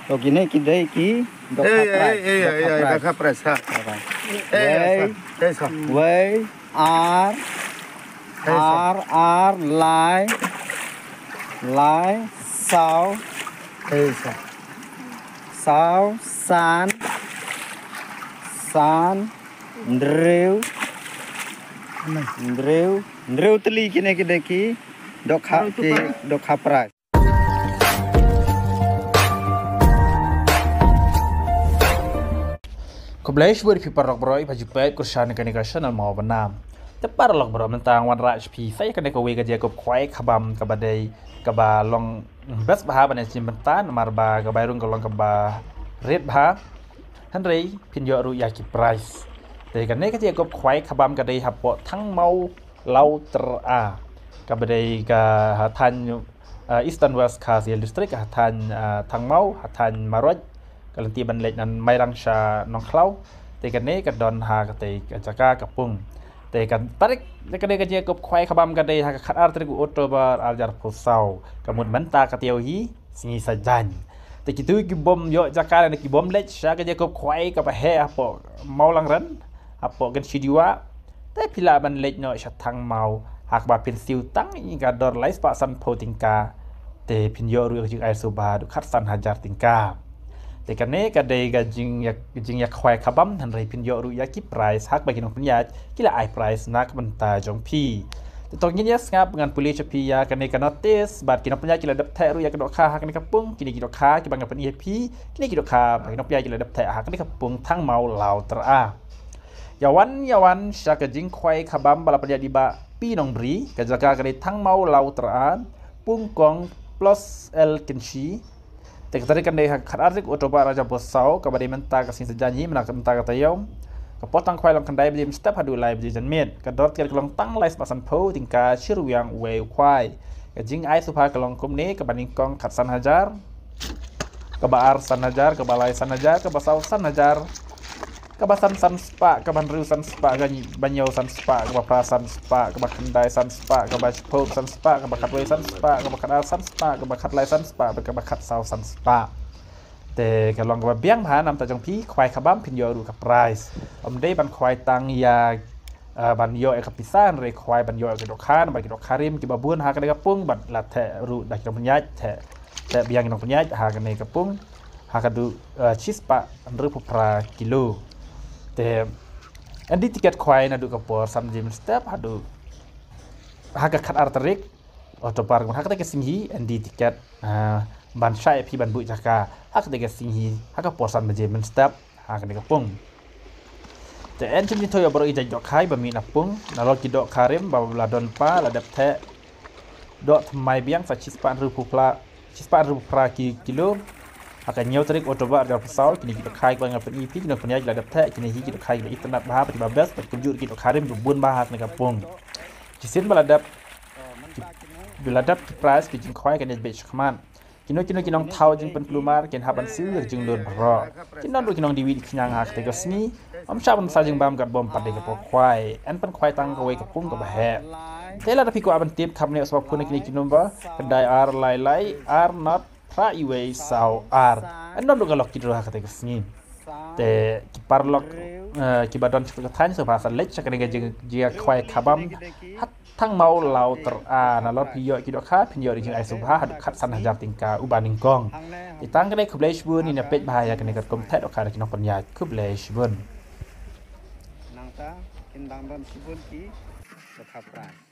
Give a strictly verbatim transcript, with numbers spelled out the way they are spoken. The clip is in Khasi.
To kine ki dei ki dohkha prize. Ei, ei, ei, dohkha ei, ei, prize. Dohkha prize, ha. Dohkha prize. Ei, ei, wei, sa, ei, sa, wei, ar, ei, sa, ar, ar, lai, lai, saw, ei, sa, saw, san, san, hynriew, hynriew, hynriew tylli kine ki dei ki dohkha, ki dohkha prize. Khublei shibun ïa phi paralok baroh ba ju peit kyrshan ïa kane ka channel Mawbynna. Te paralok baroh, mynta ngan wanrah sha phi sa ïa kane kawei ka jingïakob khwai khabam kaba dei kaba long best bha ban ïa shim bynta namar ba ka bai rung ka long kaba rit bha. Hynrei phin ïoh ruh ïa ki prize. Te kane ka jingïakob khwai khabam ka dei hapoh Thangmaw Lawtra, kaba dei ka ha thaiñ, ah, Eastern West Khasi Hills District, ha thaiñ, ah, Thangmaw, ha thaiñ Maroit, ka lynti ban leit na Mairang sha Nongkhlaw. Te kane ka don ha katei ka jaka ka pung. Te ka tarik, te kane ka jingïakob khwai khabam ka dei ha ka khatar tarik u October ar hajar arphew saw. Ka mut mynta ka taïew hi sngi Saitjaiñ. Te kito ki bym ïoh jaka ne ki bym leit sha ka jingïakob khwai kaba heh hapoh Mawlangren, hapoh Gansidiwa, te phi lah ban leit noh sha Thangmaw ha kaba phin siew tang ïa ka dor lai spah sanphew tyngka. Te phin ïoh ruh ïa ka jingai sngewbha haduh khatsan hajar tyngka. Te kane ka dei ka jingïa, jingïakhwai khabam, hynrei phin ïoh ruh ïa ki prize ha kaba ki nongpynïaid ki la ai prize na ka bynta jong phi. Te to ngin ïa sngap, ngan pule sha phi ïa kane ka notice, bad ki nongpynïaid ki la dep theh ruh ïa ka dohkha ha kane ka pung. Kine ki dohkha kiba ngan pyni ïa phi, kine ki dohkha ba ki nongpynïaid ki la dep theh ha kane ka pung Thangmaw Lawtra. Ïa wan, ïa wan sha ka jingkhwai khabam ba la pynïaid da i Bah P Nongbri, ka jaka ka dei Thangmaw Lawtra, Pungkong plus L Kynshi. Te ka tarik kan dei ha ka khatar tarik October ar hajar arphew saw, kaba dei mynta ka sngi Saitjaiñ hi, mynta ka taïew. Ka por tang khwai long khyndai baje mynstep haduh lai baje janmiet. Ka dor tiket ka long tang lai spah sanphew tyngka, shi ryngwiang uwei u khwai. Ka jingai sngewbha ka long kumne: kaba nyngkong khatsan hajar, kaba ar san hajar, kaba lai san hajar, kaba saw san hajar, kaba san san spah, kaba hynriew san spah, kaba hynñiew san spah, kaba phra san spah, kaba khyndai san spah, kaba shiphew san spah, kaba khatwei san spah, kaba khatar san spah, kaba khatlai san spah, bad kaba khatsaw san spah. Te ka long kaba biang bha, namar ta jong phi khwai khabam phin ïoh ruh ka prize. Ym dei ban khwai tang ïa, eh, ban ïoh ïa ka pisa, hynrei khwai ban ïoh ïa ka dohkha, namar ki dohkha rim kiba bun ha kane ka pung, bad la theh ruh da ki nongpynïaid, theh, theh biang ki nongpynïaid ha kane ka pung, ha ka dei, eh, shispah hynriewphew phra kilo. Te yn die tiket khwai naduh ka por san baje mynstep haduh ha ka khatar tarik October, ha katei ka sngi yn die tiket, ah, ban shai ïa phi ban buh jaka ha katei ka sngi ha ka por san baje mynstep ha kane ka pung. Te yn shim jingthoh ïa baroh ki jait dohkha ba mih na pung, nalor ki dohkha rim ba la don lypa, la dep theh doh thymmai biang sa shispah hynriewphew phra, shispah hynriewphew phra ki kilo. Ha ka hynñiew tarik October ar hajar arphew saw, kine ki dohkha kiba ngan pyni ïa phi, ki nongpynïaid ki la dep theh. Kine hi ki dohkha kiba itynnad bha bad kiba best, bad kumjuh ki dohkha rim kiba bun bha ha kane ka pung. Shisien ba la dep, ki, ba la dep ki prize, ki jingkhwai kan ïa beh shakhmat. Kino kino ki nongthaw jingpynkulmar kin hap ban siew ïa ka jinglut baroh. Kin don ruh ki nongdie wit khñiang ha katei ka sngi. Ym shah ban sa jingbam katba ym pat dei ka por khwai. Yn pynkhwai tang kawei ka pung kaba heh. Te lada phi kwah ban tip, kham neh sngewbha phone ïa kine ki number: khyndai ar lai lai ar nod phra wei saw ar. Yn don ruh ka lucky draw ha katei ka sngi. Te ki paralok, eh, kiba don shaphang ka thaiñ, sngewbha sa leit sha kane ka jing, jingïakhwai khabam ha Thangmaw Lawtra. Nalor phi ïoh ki dohkha, phin ïoh ïa ka jingai sngewbha haduh khatsan hajar tyngka uba nyngkong. Te tang kane, khublei shibun, ngin ïa peit bha ïa kane ka rukom theh dohkha da ki nongpynïaid. Khublei shibun. Nangta kin dang don shibun ki dohkha prize.